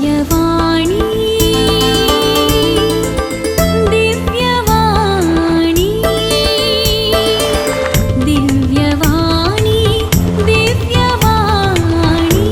दिव्यवाणी, दिव्यवाणी, दिव्यवाणी, दिव्यवाणी.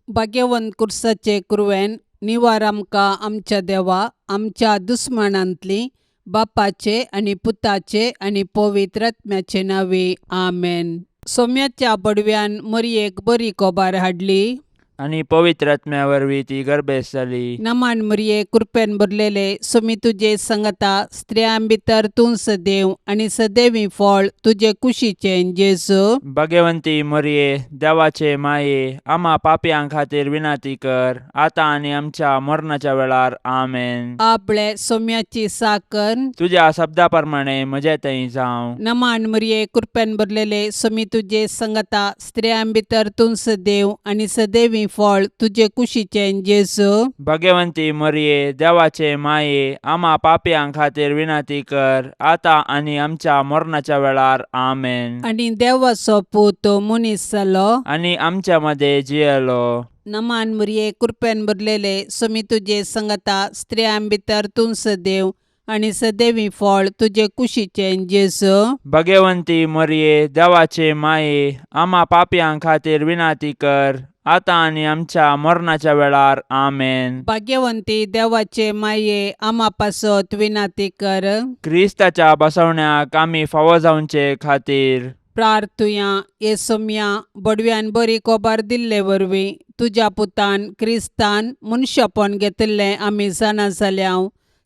भाग्यवंत कुर्साचे कुरवेन निवार आमकां आमच्या देवा आमच्या दुस्मानांतली बापाचे आनी पुताचे आनी पवित्र आत्म्याचे नांवे, आमेन. सोम्याच्या बडव्यान मरयेक बरी कोबार हाडली. आनी पवित्र आत्म्या वरवीं ती गर्भेस्त जाली. नमान मरये, कृपेन भरलेले, सोमी तुजे संगता, स्त्रियां भितर तूं सदैव आनी सदैवी फळ तुजे कुशीचें जेजू. भगवंती मरये, देवाचे माये, आमा पापयां खातीर विनंती कर, आतां आनी आमच्या मरणाच्या वेळार. आमेन. आपले सोम्याची साकर. तुज्या शब्दा प्रमाणे म्हजे थंय जावं. नमान मरये, कृपेन भरलेले, सोमी तुजे संगता, स्त्रियां भितर तूं सदैव आनी सदैवी फळ तुजे कुशीचें जेजू. भगवंती मरये, देवाचे माये, आमा पापयां खातीर विनंती कर, आतां आनी आमच्या मरणाच्या वेळार. आमेन. आनी देवाचो पूत मनीस जालो. आनी आमच्या मदें जियेलो. नमान मरये, कृपेन भरलेले, सोमी तुजे संगता, स्त्रियां भितर तूं सदैव आनी सदैवी फळ तुजे कुशीचें जेजू. भगवंती मरये, देवाचे माये, आमा पापयां खातीर विनंती कर, आतां आनी आमच्या मरणाच्या वेळार. आमेन. भाग्यवंती देवाचे माये, आमा पासत विनंती कर. क्रिस्ताच्या बसवण्याक आमी फावो जावचे खातीर. प्रार्थुया. ये सोम्या, बडव्यान बरी कोबार दिल्ले वरवीं तुज्या पुतान क्रिस्तान मनशापण घेतिल्लें आमी जाणा जाल्या.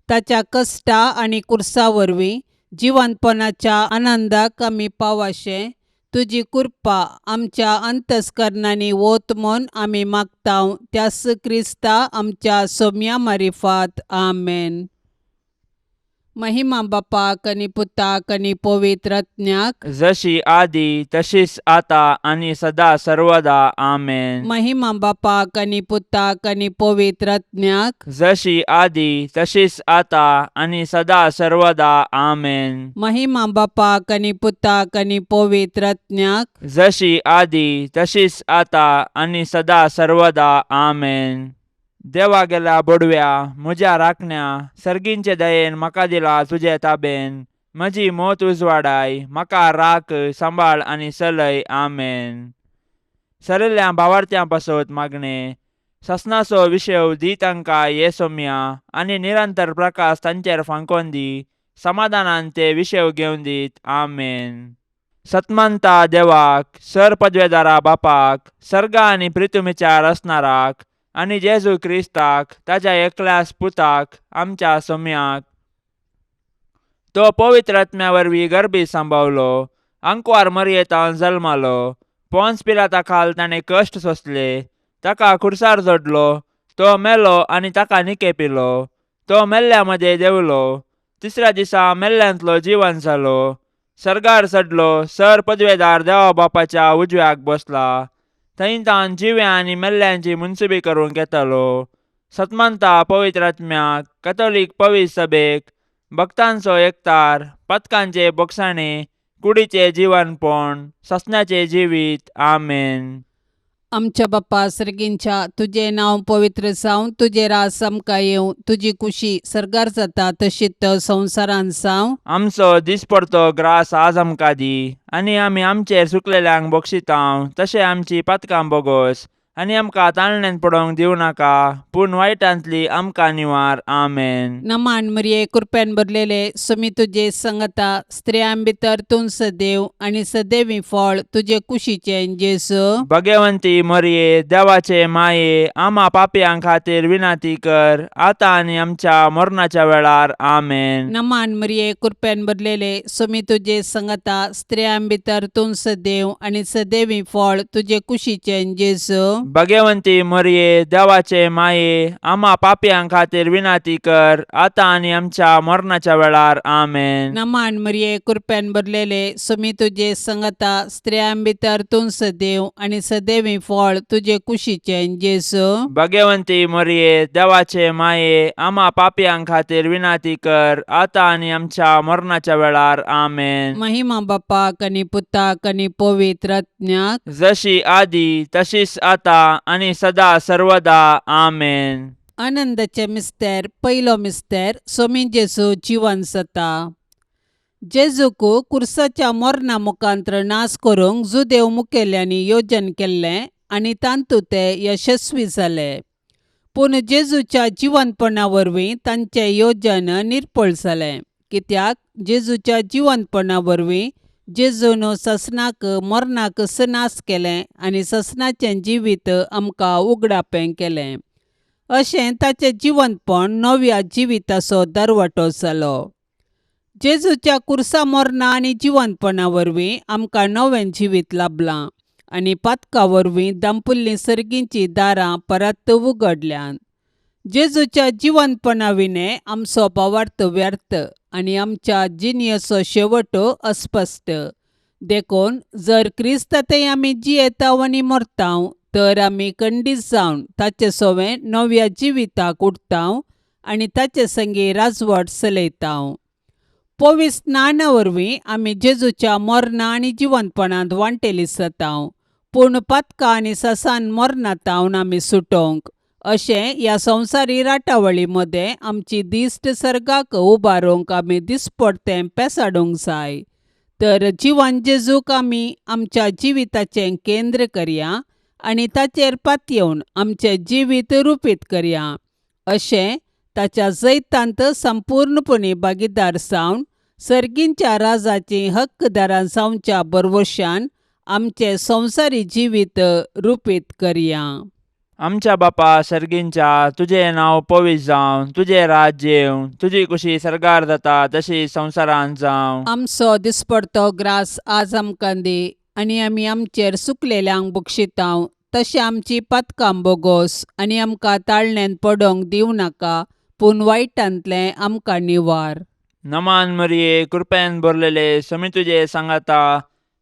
ताच्या कश्टा आनी कुर्सा वरवीं जिवंतपणाच्या आनंदाक आमी पावाशें तुजी कृपा आमच्या अंतस्करणांनी वत म्हूण आमी मागता, त्यास क्रिस्ता आमच्या सोम्या मारिफात. आमेन. महिमा बापाक आनी पुताक आनी पवित्र आत्म्याक. जशी आदी तशीच आता आनी सदा सर्वदा. आमेन. महिमा बापाक आनी पुताक आनी पवित्र आत्म्याक. जशी आदी तशीच आता आनी सदा सर्वदा. आमेन. महिमा बापाक आनी पुताक आनी पवित्र आत्म्याक. जशी आदी तशीच आता आनी सदा सर्वदा. आमेन. देवा गेल्या बोडव्या, म्हज्या राखण्या, सर्गींचे दयेन म्हाका दिला तुजे ताबेन. म्हजी मोत उजवाडाय, म्हाका राख, सांबाळ आनी चलय. आमेन. सरिल्ल्या भावार्थ्यां पासत मागणें. ससनाचो विशेव दी तांकां ये सोम्या, आनी निरंतर प्रकाश तांचेर फांकोन दी. समाधानान ते विशेव घेवन दीत. आमेन. सतमंता देवाक, सर पदवेदारा बापाक, सर्गा आनी प्रितुमीच्या रचणाराक, आनी जेजू क्रिस्ताक, ताच्या एकल्याच पुताक, आमच्या सोम्याक, तो पवित्र आत्म्या वरवीं गर्भी सांबावलो, आंकवार मरयेतान जल्मालो, पोन्स पिलाता खाल ताणें कश्ट सोंसले, ताका खुर्सार जोडलो, तो मेलो आनी ताका निकेपिलो, तो मेल्ल्या मदें देंवलो, तिसऱ्या दिसा मेल्ल्यांतलो जिवन जालो, सर्गार चडलो, सर पदवेदार देवा बापाच्या उजव्याक बसला, थंय तावन जिव्या आनी मेल्ल्यांची मुनसुबी करूंक येतालो. सतमंता पवित्र आत्म्याक, कथोलीक पवित्र सभेक, भक्तांचो एकतार, पथकांचे बोगसाणे, कुडीचे जिवनपण, ससण्याचे जिवीत. आमेन. आमच्या बाप्पा सर्गींच्या, तुजें नांव पवित्र जावं, तुजें राज आमकां येवं, तुजी कुशी सर्गार जाता तशीच संवसारांत जावं. आमचो दिसपडतो ग्रास आज आमकां दी, आनी आमी आमचेर चुकलेल्यांक बक्षितांव तशें आमची पातकां बोगोस, आनी आमकां ताळण्यांत पडोवंक दिवं नाका, पूण वायटांतली आमकां निवार. आमेन. नमान मरिये, कृपेन भरलेले, सुमी तुजे संगता, स्त्रियां भितर तूं सदैव आनी सदैवी फळ तुजे कुशीचें जेजू. भगवंती मरिये, देवाचे माये, आमा पापयां खातीर विनंती कर, आतां आनी आमच्या मरणाच्या वेळार. आमेन. नमान मरिये, कृपेन भरलेले, सुमी तुजे संगता, स्त्रियां भितर तूं सदैव आनी सदैवी फळ तुजे कुशीचें जेजू. भगवंती मरिये, देवाचे माये, आमा पापयां खातीर विनंती कर, आतां आनी आमच्या मरणाच्या वेळार. आमेन. नमान मरिये, कृपेन भरलेले, सुमी तुजे संगता, स्त्रियां भितर तूं सदैव आनी सदैवी फळ तुजे कुशीचें जेजू. भगवंती मरिये, देवाचे माये, आमा पापयां खातीर विनंती कर, आतां आनी आमच्या मरणाच्या वेळार. आमेन. महिमा बापाक आनी पुताक आनी पवित्र आत्म्याक. जशी आदी तशीच आता आतां आनी सदा सर्वदा. आमेन. आनंदाचे मिस्तेर. पयलो मिस्तेर, सोमी जेजू जिवन जाता. जेजूक कुर्साच्या मरणा मुखांत्र नाश करूंक जुदेव मुखेल्यांनी योजन केल्लें आनी तातूंत ते यशस्वी जाले. पूण जेजूच्या जिवनपणा वरवीं तांचें योजन निर्फळ जालें, कित्याक जेजूच्या जिवनपणा वरवीं जेजून ससनाक मरणाक नाश केलें आनी ससनाचें जिवीत आमकां उगडापें केलें. अशें ताचें जिवनपण नव्या जिविताचो दरवटो जालो. जेजूच्या कुर्सा मरणा आनी जिवनपणा वरवीं आमकां नवें जिवीत लाबलां आनी पातका वरवीं दांपुल्लीं सर्गींचीं दारां परत उगडल्यांत. जेजूच्या जिवनपणा विणें आमचो भावार्थ व्यर्थ आनी आमच्या जिणेचो शेवट अस्पश्ट. देखून जर क्रिस्तांतय आमी जियेताव आनी मरताव तर आमी खंडीत जावन ताचे सवें नव्या जिविताक उठताव आनी ताचे संगी राजवट चलयताव. पवित्र स्नाना वरवीं आमी जेजूच्या मरणा आनी जिवनपणांत वांटेली जाताव. पूण पातकां आनी ससान मरणांत आमी सुटोवंक अशें ह्या संवसारी राटावळी मदें आमची दिश्ट सर्गाक उबारूंक आमी दिसपडतें पेसाडूंक जाय. तर जिवन जेजूक आमी आमच्या जिविताचें केंद्र करया आनी ताचेर पातयेवन आमचें जिवीत रुपीत करया. अशें ताच्या जैतांत संपूर्णपणी भागीदार जावन सर्गींच्या राजाचीं हक्कदारां जावच्या भरवशान आमचें संवसारी जिवीत रुपीत करया. आमच्या बापा सर्गींच्या, तुजें नांव पवित्र जावं, तुजें राज्य येवं, तुजी कुशी सर्गार जाता तशी संवसारांत जावं. आमचो दिसपडतो ग्रास आज आमकां दी आनी आमी आमचेर सुकलेल्यांक बक्षितांव तशें आमची पातकां बोगोस आनी आमकां ताळण्यान पडोवंक दिवं नाका, पूण वायटांतलें आमकां निवार. नमान मरिये, कृपेन भरलेले, समी तुजे सांगाता,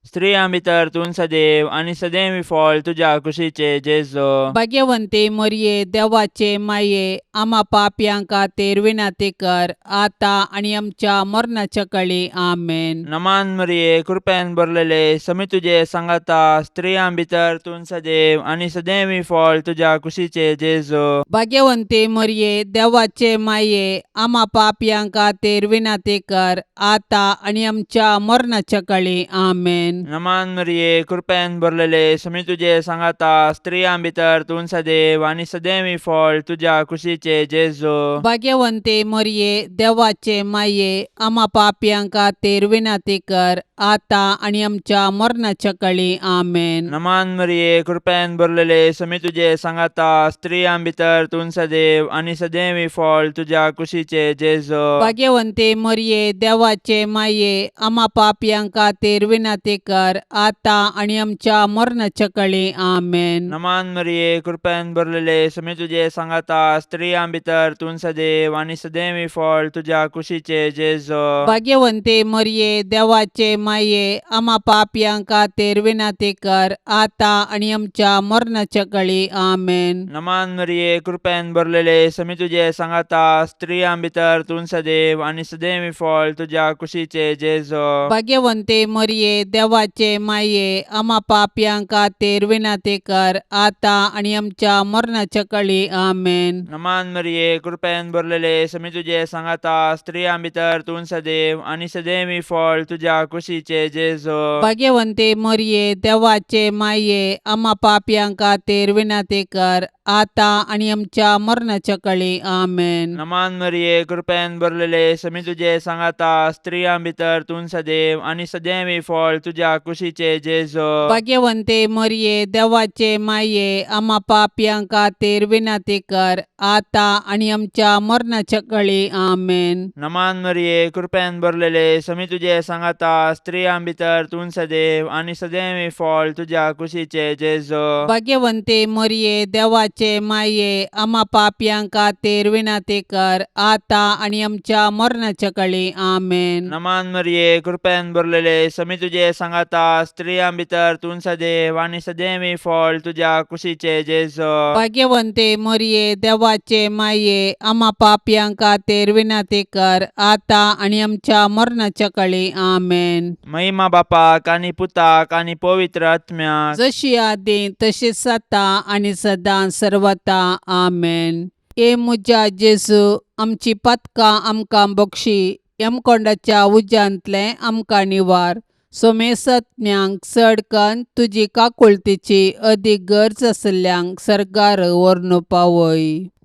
स्त्रियां भितर तूं सदैव आनी सदैव फळ तुज्या कुशीचे जेजो. भाग्यवंती मरिये, देवाचे माये, आमा पापयां खातीर विनंती कर, आतां आनी आमच्या मरणाच्या कळी. आमेन. नमान मरिये, कृपेन भरलेले, समी तुजे सांगाता, स्त्रियां भितर तूं सदैव आनी सदैव फळ तुज्या कुशीचे जेजो. भाग्यवंती मरिये, देवाचे माये, आमा पापयां खातीर विनंती कर, आतां आनी आमच्या मरणाच्या कळी. आमेन. नमान मरिये, कृपेन भरलेले, समी तुजे सांगाता, स्त्रियां भितर तूं सदैव आनी सदैव फळ तुज्या कुशीचे जेजो. भाग्यवंती मरिये, देवाचे माये, आमा पापयां खातीर विनंती कर, आतां आनी आमच्या मरणाच्या कळी. आमेन. नमान मरिये, कृपेन भरलेले, समी तुजे सांगाता, स्त्रियां भितर तूं सदैव आनी सदैव फळ तुज्या कुशीचे जेजो. भाग्यवंती मरिये, देवाचे माये, आमा पापयां खातीर विनंती कर, आतां आनी आमच्या मरणाच्या कळी. आमेन. नमान मरिये, कृपेन भरलेले, समी तुजे सांगाता, स्त्रियां भितर तूं सदैव आनी सदैव फळ तुज्या कुशीचे जेजो. भाग्यवंती मरिये, देवाचे माये, आमा पापयां खातीर विनंती कर, आतां आनी आमच्या मरणाच्या कळी. आमेन. नमान मरिये, कृपेन भरलेले, समी तुजे सांगाता, स्त्रियां भितर तूं सदैव आनी सदैव फळ तुज्या कुशीचे जेजो. भाग्यवंती मरिये, देवाचे माये, आमा पापयां खातीर विनंती कर, आतां आनी आमच्या मरणाच्या कळी. आमेन. नमान मरिये, कृपेन भरलेले, समी तुजे सांगाता, स्त्रियां भितर तूं सदैव आनी सदैव फळ तुज्या कुशीचे जेजो. भाग्यवंती मरिये, देवाचे माये, आमा पापयां खातीर विनंती कर, आतां आनी आमच्या मरणाच्या कळी. आमेन. नमान मरिये, कृपेन भरलेले, समी तुजे सांगाता, स्त्रियां भितर तूं सदैव आनी सदैव फळ तुज्या कुशीचे जेजो. भाग्यवंती मरिये, देवाचे माये, आमा पापयां खातीर विनंती कर, आतां आनी आमच्या मरणाच्या कळी. आमेन. नमान मरिये, कृपेन भरलेले, समी तुजे सांगाता, स्त्रियां भितर तूं सदैव आनी सदैव फळ तुज्या कुशीचे जेजो. भाग्यवंती मरिये, देवाचे देवाचे माये आमा पापयां खातीर विनंती कर आतां आनी आमच्या मरणाच्या कळी. आमेन. नमान मरिये, कृपेन भरलेले, समी तुजे सांगाता, स्त्रियां भितर तूं सदैव आनी सदैवी फळ तुज्या कुशीचे जेजो. भाग्यवंते मरिये, देवाचे माये, आमा पापयां खातीर विनंती कर आतां आनी आमच्या मरणाच्या कळी. आमेन. महिमा बापाक आनी पुताक आनी पवित्र आत्म्याक. जशी आदी तशीच आतां आनी सदां सर्वता. आमेन. ए म्हज्या जेजू, आमची पातकां आमकां बक्षी, यमकोंडाच्या उज्यांतलें आमकां निवार, सोमेसत्म्यांक चड कन्न तुजी काकुळतीची अदीक गरज आशिल्ल्यांक सर्गार व्हरून पावय.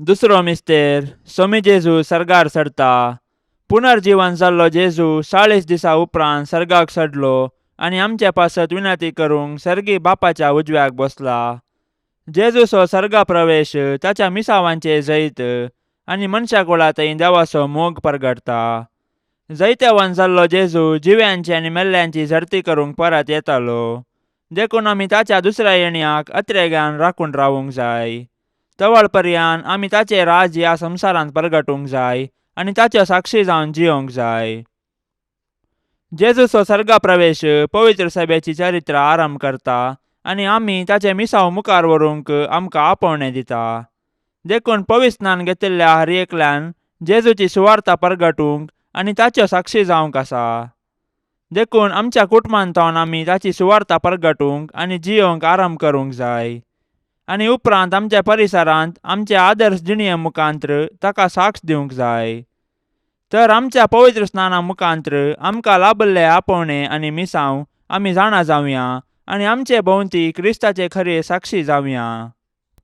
दुसरो मिस्तेर, सोमी जेजू सर्गार चडता. पुनर्जीवन जाल्लो जेजू 40 दिसा उपरांत सर्गाक चडलो आनी आमचे पासत विनंती करूंक सर्गी बापाच्या उजव्याक बसला. जेजूचो सर्गा प्रवेश ताच्या मिसावांचे जैत आनी मनशा कुळा थंय देवाचो मोग परगटता. जैतेवान जाल्लो जेजू जिव्यांची आनी मेल्ल्यांची झडती करूंक परत येतालो, देखून आमी ताच्या दुसऱ्या येण्याक अत्रेगान राखून रावूंक जाय. तवळ पर्यान आमी ताचें राज ह्या संवसारांत परगटूंक जाय आनी ताच्यो साक्षी जावन जियोंक जाय. जेजूचो सर्गा प्रवेश पवित्र सभेची चरित्र आरंभ करता आनी आमी ताचें मिसांव मुखार व्हरूंक आमकां आपोवणें दिता. देखून पवित्र स्नान घेतिल्ल्या हर एकल्यान जेजूची सुवार्ता परगटूंक आनी ताच्यो साक्षी जावंक आसा. देखून आमच्या कुटुंबांत आमी ताची सुवार्ता परगटूंक आनी जियोंक आरंभ करूंक जाय आनी उपरांत आमच्या परिसरांत आमचे आदर्श जिणये मुखांत्र ताका साक्ष दिवंक जाय. तर आमच्या पवित्र स्नाना मुखांत्र आमकां लाभल्ले आपोवणें आनी मिसांव आमी जाणा जावया आनी आमचे भोंवती क्रिस्ताचे खरे साक्षी जावया.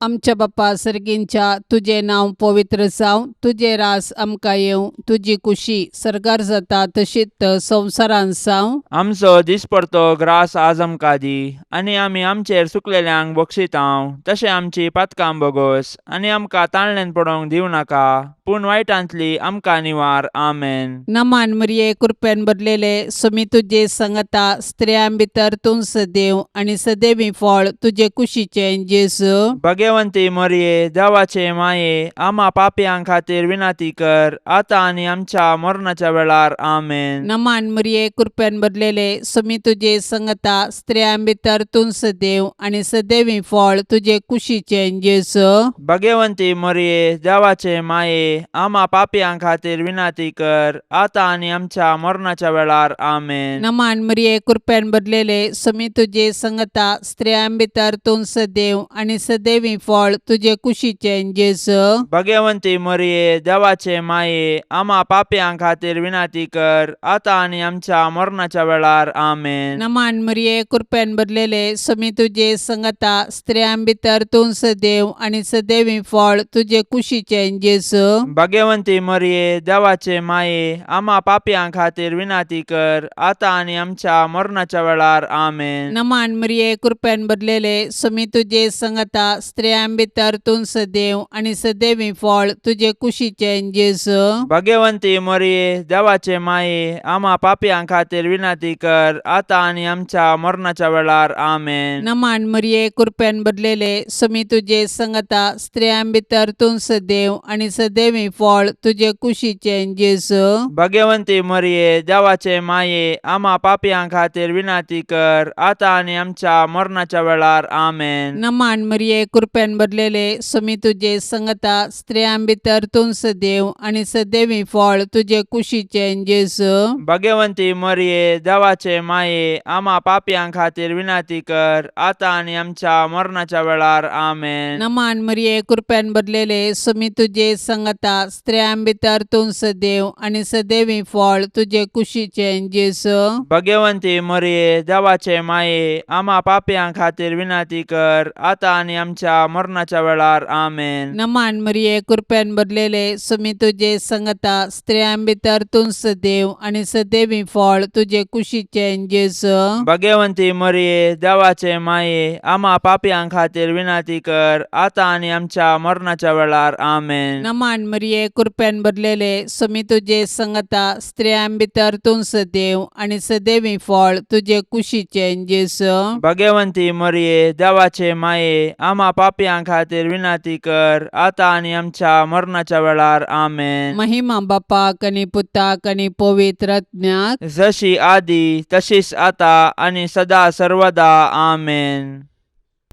आमच्या बापा सर्गींच्या, तुजें नांव पवित्र जावं, तुजें रास आमकां येवं, तुजी कुशी सर्गार जाता तशीच संवसारांत जावं. आमचो दिसपडतो ग्रास आज आमकां दी आनी आमी आमचेर सुकलेल्यांक बक्षितांव तशें आमची पातकां बोगोस आनी आमकां ताळणेन पडोवंक दिवं नाका, पूण वायटांतली आमकां निवार. आमेन. नमान मरिये, कृपेन भरलेले, सुमी तुजे संगता, स्त्रियां भितर तूं सदैव आनी सदैवी फळ तुजे कुशीचें जेजू. भगवंती मरिये, देवाचे माये, आमा पापयां खातीर विनंती कर आतां आनी आमच्या मरणाच्या वेळार. आमेन. नमान मरिये, कृपेन भरलेले, सुमी तुजे संगता, स्त्रियां भितर तूं सदैव आनी सदैवी फळ तुजे कुशीचें जेजू. भगवंती मरिये, देवाचे माये, आमा पापयां खातीर विनंती कर आतां आनी आमच्या मरणाच्या वेळार. आमेन. नमान मरिये, कृपेन भरलेले, सुमी तुजे संगता, स्त्रियां भितर तूं सदैव आनी सदैवी फळ तुजे कुशीचें जेजू. भगवंती मरिये, देवाचे माये, आमा पापयां खातीर विनंती कर आतां आनी आमच्या मरणाच्या वेळार. आमेन. नमान मरिये, कृपेन भरलेले, सुमी तुजे संगता, स्त्रियां भितर तूं सदैव आनी सदैवी फळ तुजे कुशीचें जेजू. भगवंती मरिये, देवाचे माये, आमा पापयां खातीर विनंती कर आतां आनी आमच्या मरणाच्या वेळार. आमेन. नमान मरिये, कृपेन भरलेले, सुमी तुजे संगता, स्त्रियां भितर तूं सदैव आनी सदैवी फळ तुजे कुशीचें जेजू. भगवंती मरिये, देवाचे माये, आमा पापयां खातीर विनंती कर आतां आनी आमच्या मरणाच्या वेळार. आमेन. नमान मरिये, कृपेन भरलेले, सुमी तुजे संगता, स्त्रियां भितर तूं सदैव आनी सदैवी फळ तुजे कुशीचें जेजू. भगवंती मरिये, देवाचे माये, आमा पापयां खातीर विनंती कर आतां आनी आमच्या मरणाच्या वेळार. आमेन. नमान मरिये, कृपेन भरलेले, सुमी तुजे संगता, स्त्रियां भितर तूं सदैव आनी सदैवी फळ तुजे कुशीचें जेजू. भगवंती मरिये, देवाचे माये, आमा पापयां खातीर विनंती कर आतां आनी आमच्या मरणाच्या वेळार. आमेन. नमान मरिये, कृपेन भरलेले, सुमी तुजे संगता, स्त्रियां भितर तूं सदैव आनी सदैवी फळ तुजे कुशीचें जेजू. भगवंती मरिये, देवाचे माये, आमा पापयां खातीर विनंती कर आतां आनी आमच्या मरणाच्या वेळार. आमेन. नमान मरिये, कृपेन भरलेले, सुमी तुजे संगता, स्त्रियां भितर तूं सदैव आनी सदैवी फळ तुजे कुशीचें जेजू. भगवंती मरिये, देवाचे माये, आमा पापयां खातीर विनंती कर आतां आनी आमच्या मरणाच्या वेळार. आमेन. नमान मरिये, कृपेन भरलेले, सुमी तुजे संगता, स्त्रियां भितर तूं सदैव आनी सदैवी फळ तुजे कुशीचें जेजू. भगवंती मरिये, देवाचे माये, आमा पापयां पापयां खातीर विनंती कर आतां आनी आमच्या मरणाच्या वेळार. आमेन. महिमा बापाक आनी पुताक आनी पवित्र आत्म्याक. जशी आदी तशीच आता आनी सदा सर्वदा. आमेन.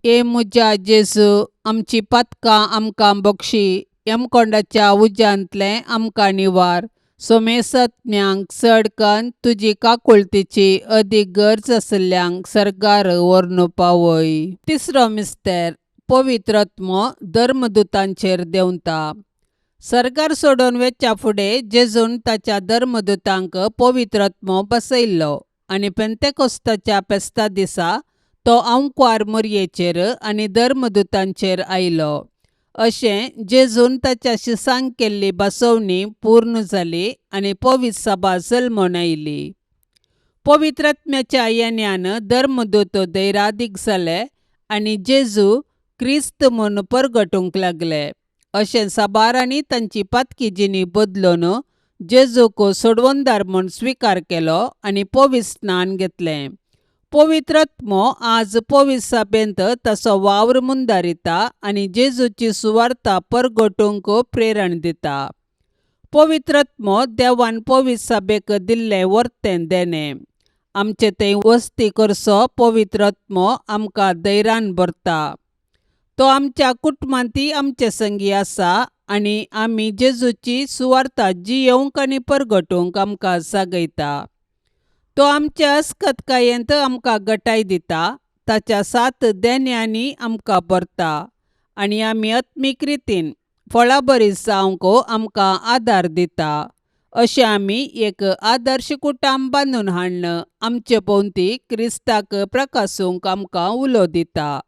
ए म्हज्या जेजू, आमची पातकां आमकां बक्षी, यमकोंडाच्या उज्यांतलें आमकां निवार, सोमेसत्म्यांक चड कन्न तुजी काकुळतीची अदीक गरज आशिल्ल्यांक सर्गार व्हरून पावय. तिसरो मिस्तेर, पवित्र आत्मो धर्मदुतांचेर देंवता. सर्गार सोडून वेच्या फुडें जेजून ताच्या धर्मदुतांक पवित्र आत्मो बसयल्लो आनी पेंतेकोस्ताच्या फेस्ता दिसा तो आंकवार मोरयेचेर आनी धर्मदुतांचेर आयलो. अशें जेजून ताच्या शिसांक केल्ली बसवणी पूर्ण जाली आनी पवित्र सभा जल्मून आयली. पवित्र आत्म्याच्या येण्यान धर्मदूत धैरादीक जाले आनी जेजू क्रिस्त म्हूण परगटूंक लागले. अशें साबारांनी तांची पातकी जिणी बदलून जेजूक सोडवणदार म्हूण स्विकार केलो आनी पवित्र स्नान घेतलें. पवित्र आत्मो आज पवित्र सभेंत ताचो वावर मुंदारिता आनी जेजूची सुवार्ता परगटूंक प्रेरण दिता. पवित्र आत्मो देवान पवित्र सभेक दिल्लें वर्तें देणें. आमचे थंय वस्ती करचो पवित्र आत्मो आमकां धैर्यान भरता. तो आमच्या कुटुंबांतय आमचे संगी आसा आनी आमी जेजूची सुवार्ता जियेवंक आनी परगटूंक आमकां जागयता. तो आमच्या अस्कतकायेंत आमकां गटाय दिता, ताच्या सात देण्यांनी आमकां भरता आनी आमी आत्मीक रितीन फळाबरी जावंक आमकां आदार दिता. अशें आमी एक आदर्श कुटुंब बांदून हाडून आमचे भोंवती क्रिस्ताक प्रकासूंक आमकां उलो दिता.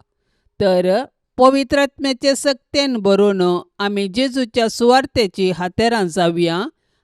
तर पवित्र आत्म्याचे सक्तेन भरून आमी जेजूच्या सुवार्तेची हातेरां जावया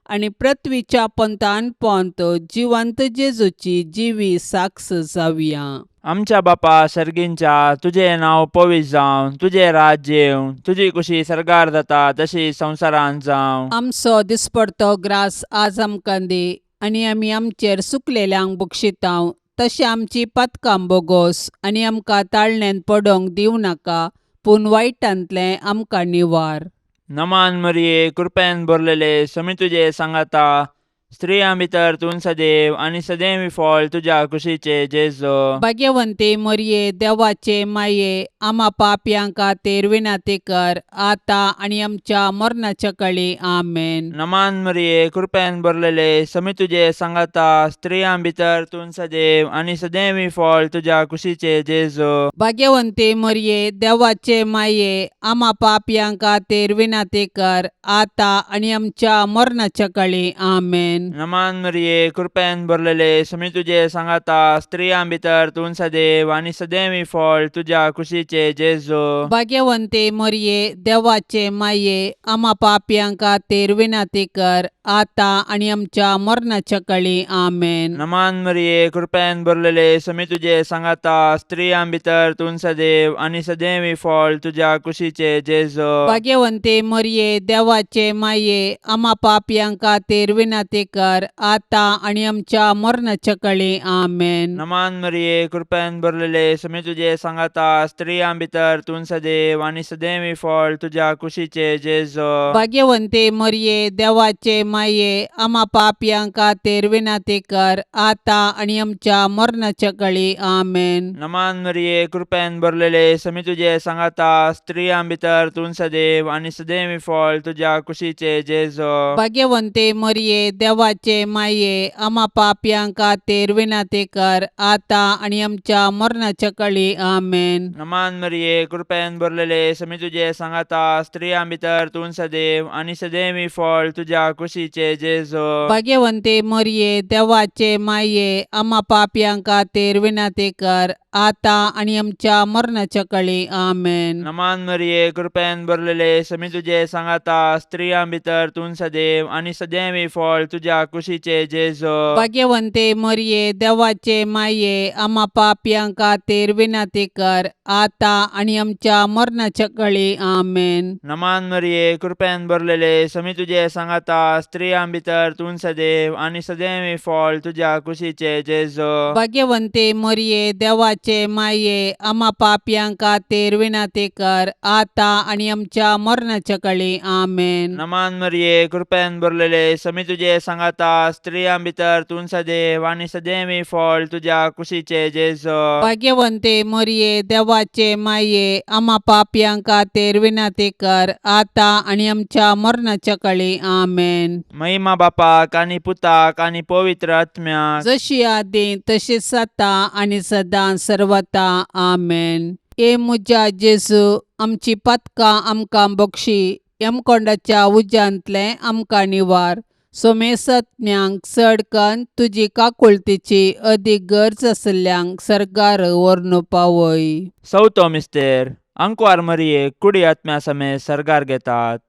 आनी पृथ्वीच्या पंथान पोंत जिवंत जेजूची जिवी साक्ष जावया. आमच्या बापा सर्गींच्या, तुजें नांव पवित्र जावं, तुजें राज्य येवं, तुजी कुशी सर्गार जाता तशी संवसारांत जावं. आमचो दिसपडतो ग्रास आज आमकां दी आनी आमी आमचेर सुकलेल्यांक बक्षितांव तशें आमची पातकां बोगोस आनी आमकां ताळण्यांत पडोंक दिवं नाका, पूण वायटांतलें आमकां निवार. नमान मरिये, कृपेन भरलेले, समी तुजे सांगाता, स्त्रियां भितर तूं सदैव आनी सदैव फळ तुज्या कुशीचे जेजू. भाग्यवंती मरिये, देवाचे माये, आमा पापयां खातीर विनंती कर आतां आनी आमच्या मरणाच्या कळी. आमेन. नमान मरिये, कृपेन भरलेले, समी तुजे सांगाता, स्त्रियां भितर तूं सदैव आनी सदैव फळ तुज्या कुशीचे जेजू. भाग्यवंती मरिये, देवाचे माये, आमा पापयां खातीर विनंती कर आतां आनी आमच्या मरणाच्या कळी. आमेन. नमान मरिये, कृपेन भरलेले, समी तुजे सांगाता, स्त्रियां भितर तूं सदैव आनी सदैव फळ तुज्या कुशीचे जेजू. भाग्यवंती मरिये, देवाचे माये, आमा पापयां खातीर विनंती कर आतां आनी आमच्या मरणाच्या कळी. आमेन. नमान मरिये, कृपेन भरलेले, समी तुजे सांगाता, स्त्रियां भितर तूं सदैव आनी सदैव फळ तुज्या कुशीचे जेजू. भाग्यवंती मरिये, देवाचे माये, आमा पापयां खातीर विनंती कर आतां आनी आमच्या मरणाच्या कळी. आमेन. नमान मरिये, कृपेन भरलेले, समी तुजे सांगाता, स्त्रियां भितर तूं सदैव आनी सदैव फळ तुज्या कुशीचे जेजू. भाग्यवंती मरिये, देवाचे माये, आमा पापयां खातीर विनंती कर आतां आनी आमच्या मरणाच्या कळी. आमेन. नमान मरिये, कृपेन भरलेले, समी तुजे सांगाता, स्त्रियां भितर तूं सदैव आनी सदैव फळ तुज्या कुशीचे जेजू. भाग्यवंती मरिये, देवाचे माये, आमा पापयां खातीर विनंती कर आतां आनी आमच्या मरणाच्या कळी. आमेन. नमान मरिये, कृपेन भरलेले, समी तुजे सांगाता, स्त्रियां भितर तूं सदैव आनी सदैव फळ तुज्या कुशीचे जेजू. भाग्यवंती मरिये, देवाचे माये, आमा पापयां खातीर विनंती कर आतां आनी आमच्या मरणाच्या कळी. आमेन. नमान मरिये, कृपेन भरलेले, समी तुजे सांगाता, स्त्रियां भितर तूं सदैव आनी सदैव फळ तुज्या तुज्या कुशीचे जेजो. भाग्यवंते मरिये, देवाचे माये, आमा पापयां खातीर विनंती कर, आतां आनी आमच्या मरणाच्या कळी. आमेन. नमान मरिये, कृपेन भरलेले, समी तुजे सांगाता, स्त्रियां भितर तूं सदैव आनी सदैव फळ तुज्या कुशीचे जेजो. भाग्यवंते मरिये, देवाचे माये, आमा पापयां खातीर विनंती कर, आतां आनी आमच्या मरणाच्या कळी. आमेन. नमान मरिये, कृपेन भरलेले, समी तुजे सांगाता, स्त्रियां भितर तूं सदैव आनी सदैव फळ तुज्या कुशीचे जेजो. भाग्यवंते मरिये, देवाचे माये, आमा पापयां खातीर विनंती कर, आतां आनी आमच्या मरणाच्या कळी. आमेन. महिमा बापाक आनी पुताक आनी पवित्र आत्म्याक. जशी आदी तशीच आतां आनी सदां सर्वता. आमेन. हे म्हज्या जेजू, आमची पातकां आमकां बक्षी, यमकोंडाच्या उज्यांतलें आमकां निवार, सोमेसत्म्यांक चड कन्न तुजी काकुळतीची अदीक गरज आशिल्ल्यांक सर्गार व्हरून पावय. चवथो मिस्तेर. आंकवार मरियेक कुडी आत्म्या समेत सर्गार घेतात.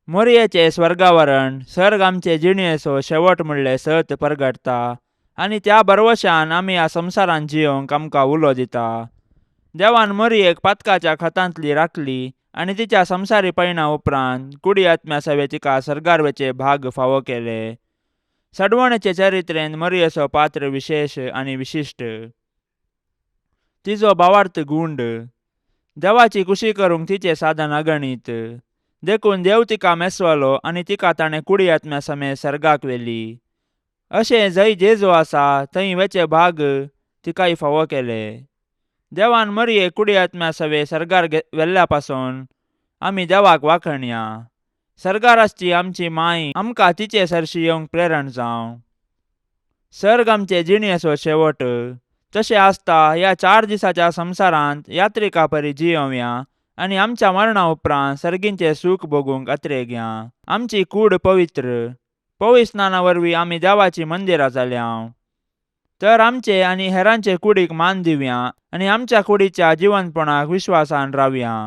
मोरयेचें स्वर्गावरण सर्ग आमचे जिणेचो शेवट म्हणलें सत परगटता आनी त्या भरवशान आमी ह्या संवसारांत जियोंक आमकां उलो दिता. देवान मोरयेक पातकाच्या खतांतली राखली आनी तिच्या संवसारी पयणा उपरांत कुडी आत्म्या सवे तिका सर्गार वचे भाग फावो केले. सडवणेचे चरित्रेन मोरयेचो पात्र विशेश आनी विशिश्ट. तिजो भावार्थ गुंड. देवाची कुशी करूंक तिचें साधन अगणीत. देखून देव तिका मेसवलो आनी तिका ताणें कुडी आत्म्या समेत सर्गाक व्हेली. अशें जंय जेजू आसा थंय वेचे भाग तिकाय फावो केले. देवान मरियेक कुडी आत्म्या सवे सर्गार व्हेल्ल्या पासून आमी देवाक वाखणया. सर्गार आसची आमची माय आमकां तिचे सरशी येवंक प्रेरण जावं. सर्ग आमचे जिणेचो शेवट. तशें आसता ह्या 4 दिसाच्या संवसारांत यात्रिका परी जियोवया आनी आमच्या मरणा उपरांत सर्गींचें सूख भोगूंक अत्रेगया. आमची कूड पवित्र. पवित्र स्नाना वरवीं आमी देवाचीं मंदिरां जाल्या. तर आमचे आनी हेरांचे कुडीक मान दिवया आनी आमच्या कुडीच्या जिवनपणाक विश्वासान रावया.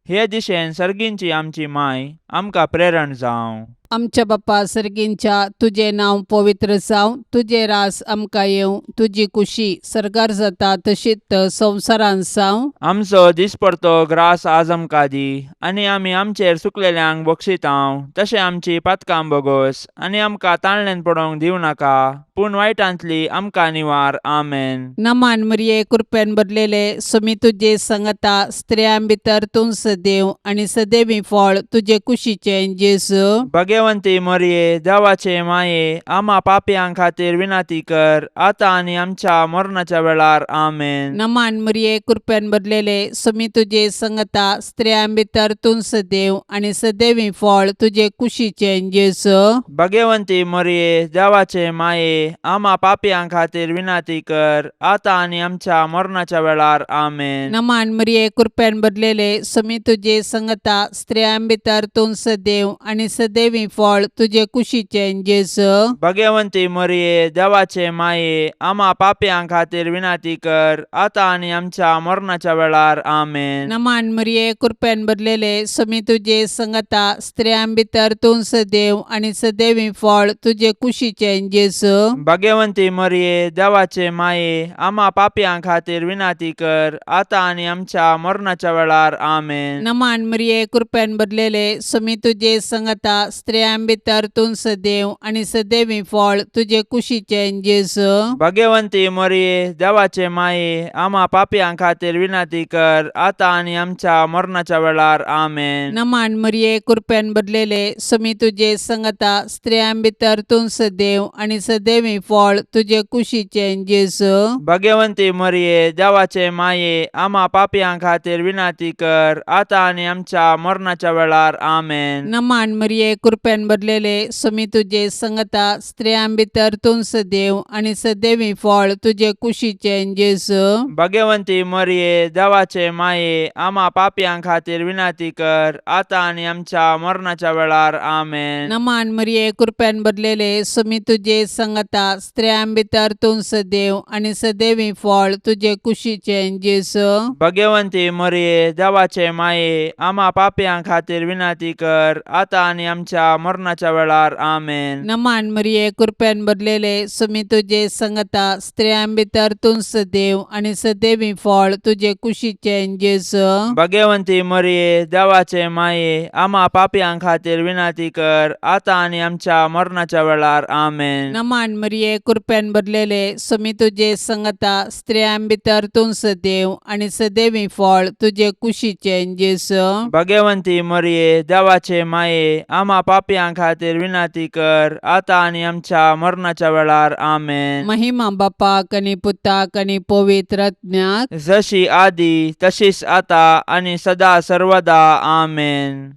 हे दिशेन सर्गींची आमची माय आमकां प्रेरण जावं. आमच्या बापा सर्गींच्या, तुजें नांव पवित्र जावं, तुजें रास आमकां येवं, तुजी कुशी सर्गार जाता तशीच संवसारांत जावं. आमचो दिसपडतो ग्रास आज आमकां दी आनी आमी आमचेर चुकलेल्यांक बक्षितांव तशें आमची पातकां बोगोस आनी आमकां ताणल्यान पडोवंक दिवं नाका, पूण वायटांतली आमकां निवार. आमेन. नमान मरिये, कृपेन भरलेले, सुमी तुजे संगता, स्त्रियां भितर तूं सदैव आनी सदैवी फळ तुजे कुशीचें जेजू. भगवंती मरिये, देवाचे माये, आमा पापयां खातीर विनंती कर, आतां आनी आमच्या मरणाच्या वेळार. आमेन. नमान मरिये, कृपेन भरलेले, सुमी तुजे संगता, स्त्रियां भितर तूं सदैव आनी सदैवी फळ तुजे कुशीचें जेजू. भगवंती मरिये, देवाचे माये, आमा पापयां खातीर विनंती कर, आतां आनी आमच्या मरणाच्या वेळार. आमेन. नमान मरिये, कृपेन भरलेले, सुमी तुजे संगता, स्त्रियां भितर तूं सदैव आनी सदैवी फळ तुजे कुशीचें जेजू. भगवंती मरिये, देवाचे माये, आमा पापयां खातीर विनंती कर, आतां आनी आमच्या मरणाच्या वेळार. आमेन. नमान मरिये, कृपेन भरलेले, सुमी तुजे संगता, स्त्रियां भितर तूं सदैव आनी सदैवी फळ तुजे कुशीचें जेजू. भगवंती मरिये, देवाचे माये, आमा पापयां खातीर विनंती कर, आतां आनी आमच्या मरणाच्या वेळार. आमेन. नमान मरिये, कृपेन भरलेले, सुमी तुजे संगता, स्त्रियां भितर तूं सदैव आनी सदैवी फळ तुजे कुशीचें जेजू. भगवंती मरिये, देवाचे माये, आमा पापयां खातीर विनंती कर, आतां आनी आमच्या मरणाच्या वेळार. आमेन. नमान मरिये, कृपेन भरलेले, सुमी तुजे संगता, स्त्रियां भितर तूं सदैव आनी सदैवी फळ तुजे कुशीचें जेजू. भगवंती मरिये, देवाचे माये, आमा पापयां खातीर विनंती कर, आतां आनी आमच्या मरणाच्या वेळार. आमेन. नमान मरिये, कृपेन भरलेले, सुमी तुजे संगता, स्त्रियां भितर तूं सदैव आनी सदैवी फळ तुजे कुशीचें जेजू. भगवंती मरिये, देवाचे माये, आमा पापयां खातीर विनंती कर, आतां आनी आमच्या मरणाच्या वेळार. आमेन. नमान मरिये, कृपेन भरलेले, सुमी तुजे संगता, स्त्रियां भितर तूं सदैव आनी सदैवी फळ तुजे कुशीचें जेजू. भगवंती मरिये, देवाचे माये, आमा पापयां खातीर विनंती कर, आतां आनी आमच्या आमच्या मरणाच्या वेळार. आमेन. नमान मरिये, कृपेन भरलेले, सुमी तुजे संगता, स्त्रियां भितर तूं सदैव आनी सदैवी फळ तुजे कुशीचें जेजू. भगवंती मरिये, देवाचे माये, आमा पापयां खातीर विनंती कर, आतां आनी आमच्या मरणाच्या वेळार. आमेन. नमान मरिये, कृपेन भरलेले, सुमी तुजे संगता, स्त्रियां भितर तूं सदैव आनी सदैवी फळ तुजे कुशीचें जेजू. भगवंती मरिये, देवाचे माये, आमा पापयां खातीर विनंती कर, आतां आनी आमच्या मरणाच्या वेळार. आमेन. महिमा बापाक आनी पुताक आनी पवित्र आत्म्याक. जशी आदी तशीच आता आनी सदा सर्वदा. आमेन.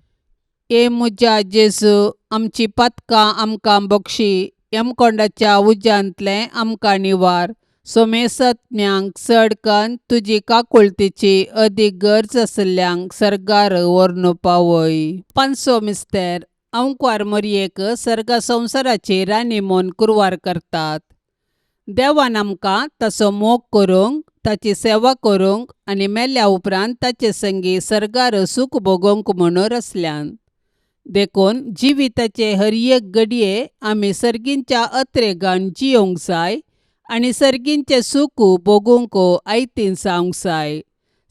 ए म्हज्या जेजू, आमची पातकां आमकां बक्षी, यमकोंडाच्या उज्यांतलें आमकां निवार, सोमेसत्म्यांक चड कन्न तुजी काकुळतीची अदीक गरज आशिल्ल्यांक सर्गार व्हरून पावय. पांचसो मिस्तेर. अंकवार मोरयेक सर्गा संवसाराची राणी म्हूण कुरवार करतात. देवान आमकां ताचो मोग करूंक, ताची सेवा करूंक आनी मेल्या उपरांत ताचे संगी सर्गार सूख भोगोवंक म्हणून रचल्यान. देखून जिविताचे हर एक घडये आमी सर्गींच्या अत्रेगान जियोंक जाय आनी सर्गींचें सूख भोगूंक आयतीन जावंक जाय.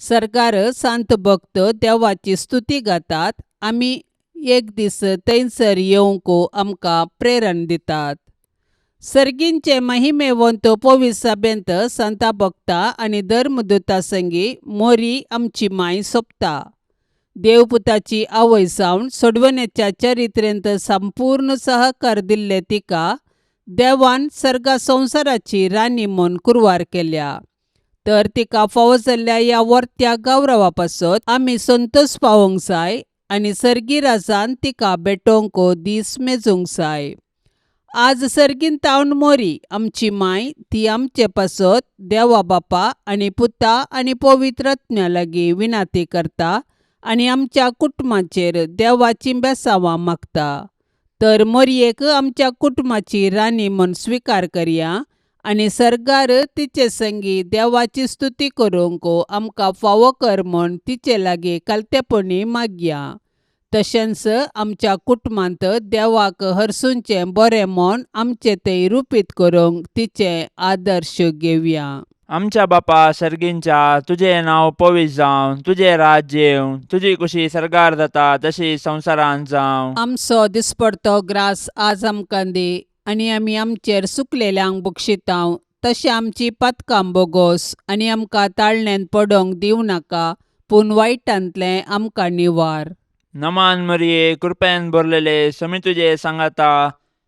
सर्गार सांत भक्त देवाची स्तुती गातात, आमी एक दीस थंयसर येवंक आमकां प्रेरण दितात. सर्गींचे महिमेवंत पवित्र सभेंत संता भक्ता आनी धर्मदूता संगी मोरी आमची माय सोंपता. देवपुताची आवय जावन सोडवण्याच्या चरित्रेंत संपूर्ण सहकार दिल्ले तिका देवान सर्गा संवसाराची राणी म्हूण कुरवार केल्या. तर तिका फावो जाल्ल्या ह्या वर्त्या गौरवा पासत आमी संतोश पावोवंक जाय आनी सर्गी राजान तिका भेटोवंक दीस मेजूंक जाय. आज सर्गीन तावन मोरी आमची माय ती आमचे पासत देवा बापा आनी पुता आनी पवित्र आत्म्या लागीं विनाती करता आनी आमच्या कुटुंबाचेर देवाची बेसांवां मागता. तर मोरयेक आमच्या कुटुंबाची राणी म्हूण स्विकार करया आनी सर्गार तिचे संगी देवाची स्तुती करूंक आमकां फावो कर म्हूण तिचे लागीं कालतेपणी मागया. तशेंच आमच्या कुटुंबांत देवाक हरसूंचें बरें म्हूण आमचें तें रुपीत करूंक तिचें आदर्श घेवया. आमच्या बापा सर्गींच्या, तुजें नांव पवित्र जावं, तुजें राज्य येवं, तुजी कुशी सर्गार जाता तशी संवसारांत जावं. आमचो दिसपडतो ग्रास आज आमकां दी आनी आमी आमचेर सुकलेल्यांक बक्षितांव तशें आमची पातकां बोगोस आनी आमकां ताळण्यांत पडोवंक दिवं नाका, पूण वायटांतलें आमकां निवार. नमान मरिये, कृपेन भरलेले, समी तुजे सांगाता,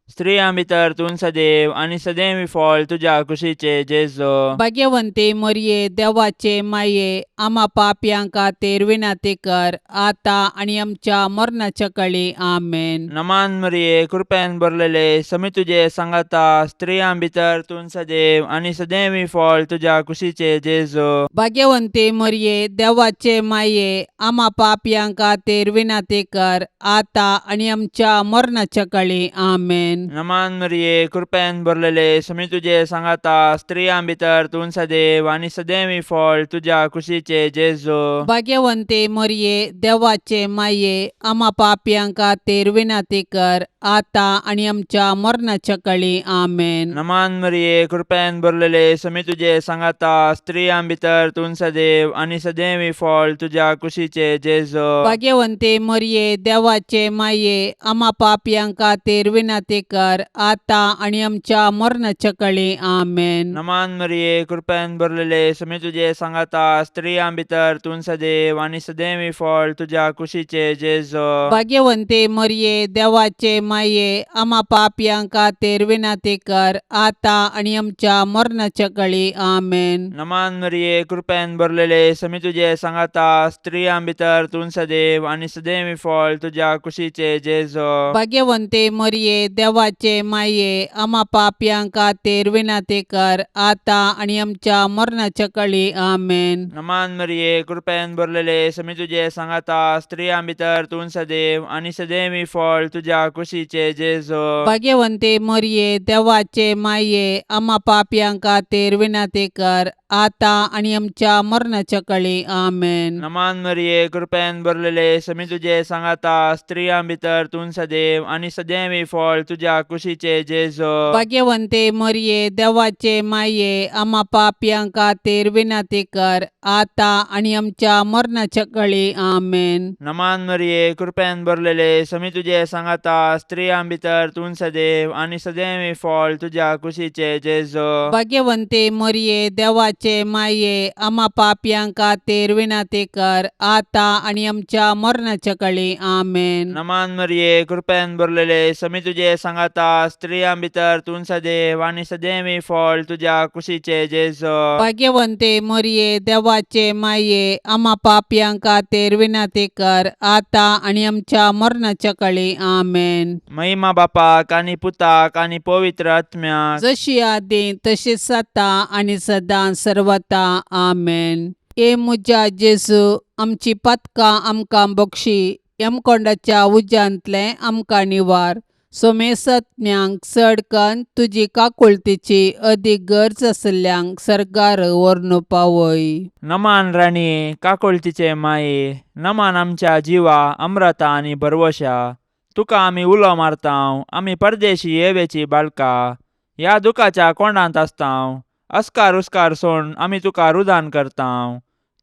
स्त्रियां भितर तूं सदैव आनी सदैव फळ तुज्या कुशीचे जेजो. भाग्यवंती मोरये, देवाचे माये, आमा पापयां खातीर विनंती कर, आतां आनी आमच्या मरणाच्या कळी. आमेन. नमान मरिये, कृपेन भरलेले, समी तुजे सांगाता, स्त्रियां भितर तूं सदैव आनी सदैव फळ तुज्या कुशीचे जेजो. भाग्यवंती मोरये, देवाचे माये, आमा पापयां खातीर विनंती कर, आतां आनी आमच्या मरणाच्या कळी. आमेन. नमान मरिये, कृपेन भरलेले, समी तुजे सांगाता, स्त्रियां भितर तूं सदैव आनी सदैव फळ तुज्या कुशीचे जेजो. भाग्यवंती मोरये, देवाचे माये, आमा पापयां खातीर विनंती कर, आतां आनी आमच्या मरणाच्या कळी. आमेन. नमान मरिये, कृपेन भरलेले, समी तुजे सांगाता, स्त्रियां भितर तूं सदैव आनी सदैव फळ तुज्या कुशीचे जेजो. भाग्यवंती मोरये, देवाचे माये, आमा पापयां खातीर विनंती कर, आतां आनी आमच्या मरणाच्या कळी. आमेन. नमान मरिये, कृपेन भरलेले, समी तुजे सांगाता, स्त्रियां भितर तूं सदैव आनी सदैव फळ तुज्या कुशीचे जेजो. भाग्यवंती मोरये, देवाचे माये, आमा पापयां खातीर विनंती कर, आतां आनी आमच्या मरणाच्या कळी. आमेन. नमान मरिये, कृपेन भरलेले, समी तुजे सांगाता, स्त्रियां भितर तूं सदैव आनी सदैव फळ तुज्या कुशीचे जेजो. भाग्यवंती मोरये, देवाचे माये, आमा पापयां खातीर विनंती कर, आतां आनी आमच्या मरणाच्या कळी. आमेन. नमान मरिये, कृपेन भरलेले, समी तुजे सांगाता, स्त्रियां भितर तूं सदैव आनी सदैव फळ तुज्या कुशीचे जेजो. भाग्यवंती मोरये, देवाचे माये, आमा पापयां खातीर विनंती कर, आतां आनी आमच्या मरणाच्या कळी. आमेन. नमान मरिये, कृपेन भरलेले, समी तुजे सांगाता, स्त्रियां भितर तूं सदैव आनी सदैवी फळ तुज्या कुशीचे जेजो. भाग्यवंते मरिये, देवाचे माये, आमा पापयां खातीर विनंती कर, आतां आनी आमच्या मरणाच्या कळी. आमेन. नमान मरिये, कृपेन भरलेले, समी तुजे सांगाता, स्त्रियां भितर तूं सदैव आनी सदैवी फळ तुज्या कुशीचे जेजो. भाग्यवंते मरिये, देवाचे माये, आमा पापयां खातीर विनंती कर, आतां आनी आमच्या मरणाच्या कळी. आमेन. नमान मरिये, कृपेन भरलेले, समी तुजे सांगाता, स्त्रियां भितर तूं सदैव आनी सदैवी फळ तुज्या कुशीचे जेजो. भाग्यवंते मरिये, देवाचे माये, आमा पापयां खातीर विनंती कर, आतां आनी आमच्या मरणाच्या कळी. आमेन. महिमा बापाक आनी पुताक आनी पवित्र आत्म्याक, जशी आदी तशीच आतां आनी सदां सर्वता. आमेन. ए म्हज्या जेजू, आमची पातकां आमकां बक्षी, यमकोंडाच्या उज्यांतलें आमकां निवार, सोमेसज्ञांक चड कन्न तुजी काकुळतीची अदीक गरज आशिल्ल्यांक सर्गार व्हरून पावय. नमान राणये, काकुळतीचे माये, नमान आमच्या जिवा अम्रता आनी भरवशा, तुका आमी उलो मारतांव, आमी परदेशी येवेची बाळका, ह्या दुखाच्या कोंडांत आसतांव, अस्कार उस्कार सोड आमी तुका रुदान करतांव,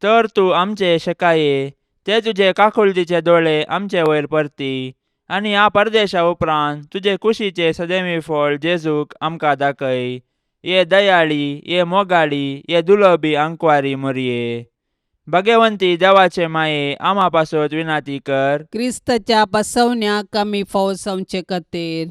तर तूं आमचे शेकाये ते तुजे काकुळतीचे दोळे आमचे वयर परती आनी ह्या परदेशा उपरांत तुजे कुशीचे सदैवी फळ जेजूक आमकां दाखय. ये दयाळी, ये मोगाळी, ये दुलबी आंकवारी मोरये, भगवंती देवाचे माये, आमा पासत विनाती कर. क्रिस्ताच्या बसवण्याक आमी फावो जावचे खातीर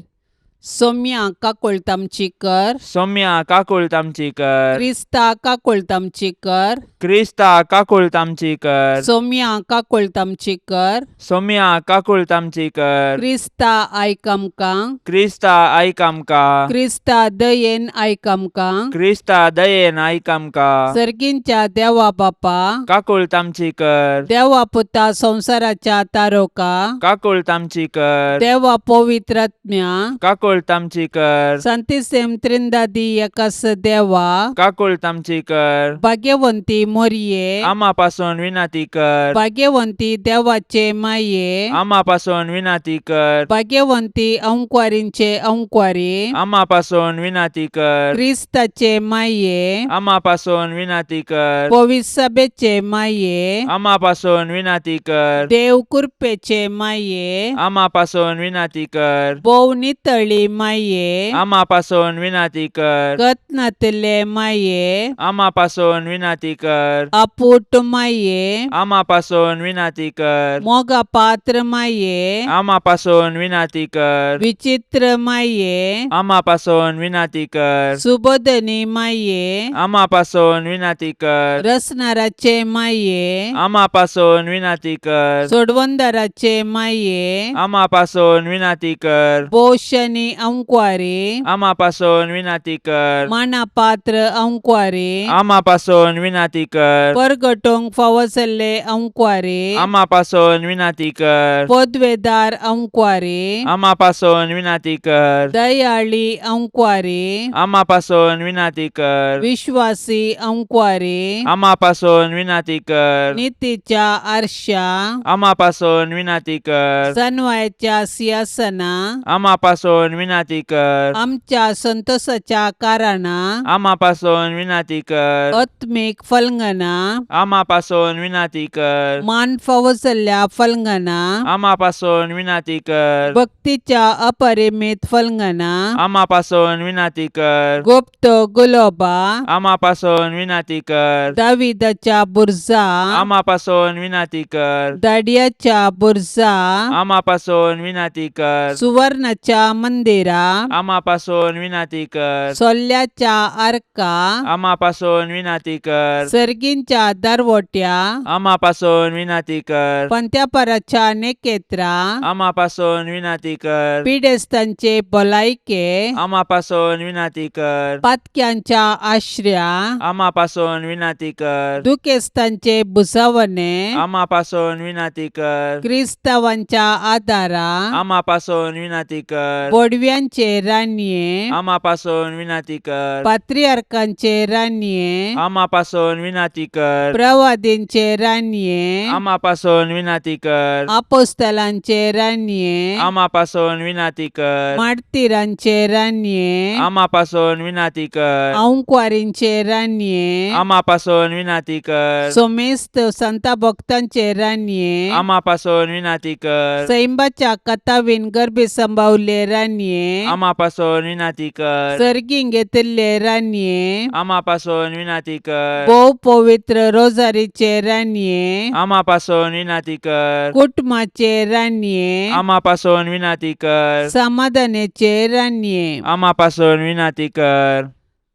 सोम्या काकुळट आमची कर. सौम्या काकुळट आमची कर. क्रिस्ता काकुळट आमची कर. क्रिस्ता काकुळट आमची कर. सोम्या काकुळट आमची कर. सौम्या काकुळट आमची कर. क्रिस्ता आयक आमकां. क्रिस्ता आयक आमकां. क्रिस्ता दयेन आयक आमकां. क्रिस्ता दयेन आयक आमकां. सर्गींच्या देवा बापा, काकुळट आमची कर. देवा पुता संवसाराच्या तारोका, काकुळट आमची कर. देवा पवित्रात्म्या, काकुळट आमची कर. संतिसेम त्रिंदादी एकास देवा, काकुळट आमची कर. भाग्यवंती मोरये, आमा पासून विनंती कर. भाग्यवंती देवाचे माये, आमा पासून विनंती कर. भाग्यवंती अंकवारींचे अंकवारी, आमा पासून विनंती कर. क्रिस्ताचे माये, आमा पासून विनंती कर. पविसभेचे माये, आमा पासून विनंती कर. देव कृपेचे माये, आमा पासून विनंती कर. भोव नितळी माये, आमा पासून विनंती कर. कत्नातले माये, आमा पासून विनंती कर. अपूट माये, आमा पासून विनंती कर. मोगा पात्र माये, आमा पासून विनंती कर. विचित्र माये, आमा पासून विनंती कर. सुबोधनी माये, आमा पासून विनंती कर. रसनाराचे माये, आमा पासून विनंती कर. सोडवंदाराचे माये, आमा पासून विनंती कर. पोशनी अंकवारी, आमा पासून विनंती कर. मानापात्र अंकवारी, आमा पासून विनंती कर. परगटोंक फावो जाल्ले अंकवारी, आमा पासून विनंती कर. पदवेदार अंकवारी, आमा पासून विनंती कर. दयाळी अंकवारी, आमा पासून विनंती कर. विश्वासी अंकवारी, आमा पासून विनंती कर. नितीच्या आरशा, आमा पासून विनंती कर. सनवायाच्या सिंहासना, आमा पासून विनंती कर. आमच्या संतोषाच्या कारणा, आमा पासून विनंती कर. आत्मीक फलंगना, आमा पासून विनंती कर. मान फावो जाल्ल्या फलंगना, आमा पासून विनंती कर. भक्तीच्या अपरिमित फलंगना, आमा पासून विनंती कर. गुप्त गुलोबा, आमा पासून विनंती कर. दाविदाच्या बुर्जा, आमा पासून विनंती कर. दाडियाच्या बुर्जा, आमा पासून विनंती कर. सुवर्णाच्या मंदिरा, आमा पासून विनंती कर. सोल्ल्याच्या आर्का, आमा पासून विनंती कर. सर्गींच्या दरवट्या, आमा पासून विनंती कर. पंत्यापराच्या नेकेत्रा, आमा पासून विनंती कर. पिडेस्तांचे भलायके, आमा पासून विनंती कर. पातक्यांच्या आश्र्या, आमा पासून विनंती कर. दुखेस्तांचे भुजावणे, आमा पासून विनंती कर. क्रिस्तावांच्या आदारा, आमा पासून विनंती कर. बोडव्या बडव्यांचे रानये आमा पासून विनाती कर. पात्रियार्कांचे रानये आमा पासून विनाती कर. प्रवादींचे रानये आमा पासून विनाती कर. आपोस्तलांचे रानये आमा पासून विनाती कर. मार्तीरांचे रानये आमा पासून विनाती कर. आंकवारींचे रानये आमा पासून विनाती कर. सोमेस्त संता भक्तांचे रानये आमा पासून विनाती कर. सैंबाच्या कथावीन गर्भी संभावले रानये आमा पासून विनाती कर. सर्गीं घेतिल्ले रानये आमा पासून विनाती कर. भोव पवित्र रोजारीचे रानये आमा पासून विनाती कर. कुटुंबाचे रानये आमा पासून विनाती कर. समाधानाचे रानये आमा पासून विनाती कर.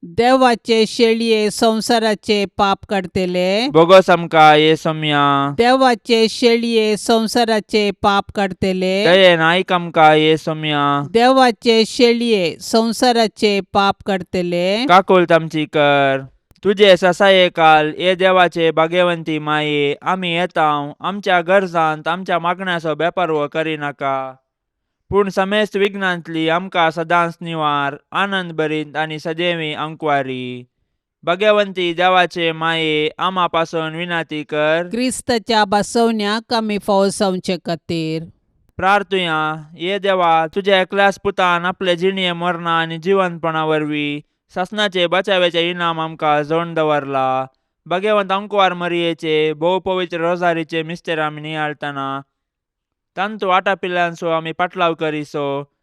देवाचे शेळये संवसाराचे पाप काडतले बोगोस आमकां ये सोम्या. देवाचे शेळये संवसाराचे पाप काडतले दयेन आयक आमकां ये सोम्या. देवाचे शेळये संवसाराचे पाप काडतले काकुळट आमची कर. तुजे ससाये काल ये देवाचे भाग्यवंती माये आमी येताव आमच्या गरजांत आमच्या मागण्याचो बेपारवो करिनाका पूण समेस्त विघ्नांतली आमकां सदांच निवार आनंद भरीत आनी सदैवी अंकवारी. भाग्यवंती देवाचे माये आमा पासून विनाती कर. क्रिस्ताच्या बसवण्याक आमी फावो जावचे खातीर प्रार्थुया. ये देवा तुज्या एकल्याच पुतान आपले जिणये मरणा आनी जिवंतपणा वरवीं सासणाचे बचाव्याचे इनाम आमकां जोडून दवरला. भाग्यवंत अंकवार मरियेचे भोव पवित्र रोजारीचे मिस्तेर आमी नियाळटना तांतू आटापिल्ल्यांचो आमी पाटलाव करिसो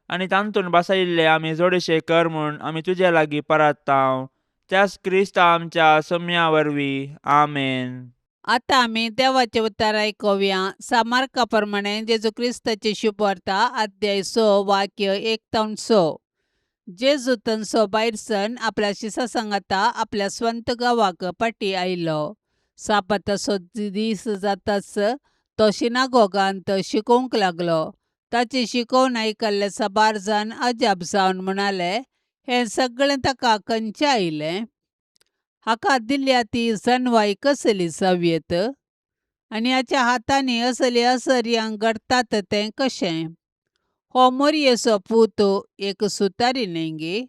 आनी तांतून बसयिल्ले आमी जोडीशे कर म्हूण आमी तुजे लागीं परात्तांव त्याच क्रिस्ता आमच्या सम्या वरवीं. आमेन. आतां आमी देवाचें उतर आयकुया. सामार्का प्रमाणे जेजू क्रिस्ताची शुभवार्ता अध्याय 6 वाक्य 1 तावन 6. जेजू थंयसो भायर सरून आपल्या शिसा सांगाता आपल्या स्वंत गांवाक फाटीं आयलो. साबाताचो दीस जाताच तो शिनागोगांत शिकोवंक लागलो. ताची शिकोवण आयकल्ले साबार जाण अजाप जावन म्हणाले, हें सगळें ताका खंयचें आयलें? हाका दिल्या ती जनवाय कसली जावयेत? आनी हाच्या हातांनी असली असर्यां घडटात तें कशें? हो मोरयेचो पूत एक सुतारी न्हय गे?